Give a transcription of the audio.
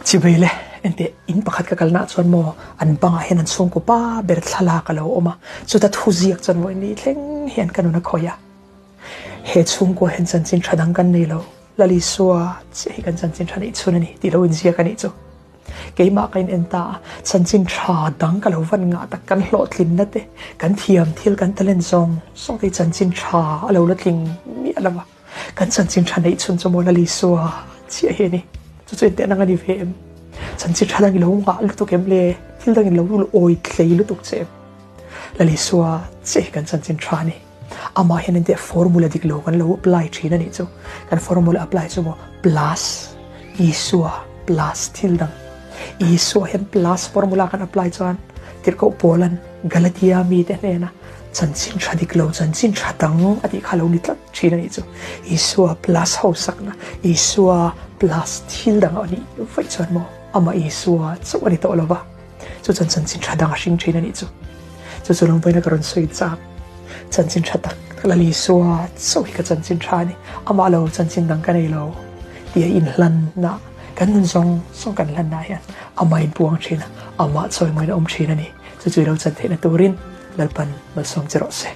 Chibai le, enteh in pakhat ka kalna ah chuan maw an bangah hian an chhungkaw pa ber thlalak a lo awm a, chuta thu ziak chuan vawi ni thleng hian ka nun a khawih a. He chhungkua hian chanchin tha dang kan nei lo, Lalisua chiah hi kan chanchin tha neih chhun a ni tih lo inziak a nih chu. Keimah ka in en ta a, chanchin tha dang ka lo van ngah tak kan hlawhtlinna te, kan thiam thil kan talent zawng zawng te hi chanchin tha a lo la tling miah lo a. Kan chanchin tha neih chhun chu maw Lalisua chiah hi a ni. Chu chu inteh nang a ni ve em? Chanchin tha dang i lo ngah lutuk em le? Thil dang in lo awi tlei lutuk che em? Lalisua chiah hi kan chanchin tha a ni. Amah hian engtia formula dik lo kan lo apply thin a nih chu. Kan formula apply chu maw plus Isua plus thil dang. Isua hian plus formula kan apply chuan Tirhkoh Paulan Galatia mite hnena chanchin tha dik lo, chanchin tha dang a tih kha lo ni tlat thin a nih chu. Isua plus hausakna, Isua plus thil dang a nih vaih chuan maw amah Isua chauh a ni tawh lo va. Chu chuan chanchin tha dang a hring thin a nih chu. Chu chu lungvaina ka rawn sawi chak. Chanchin tha tak tak Lal Isua chauh hi ka chanchin tha a ni. Amah lo chanchin dang ka nei lo tih a inhlanna kan nun zawng zawng kan hlanna hian amah inpuang thin a, amah chawimawiin a awm thin a ni. Chu chu i lo chan theihna turin Lalpan malsawm che rawh se.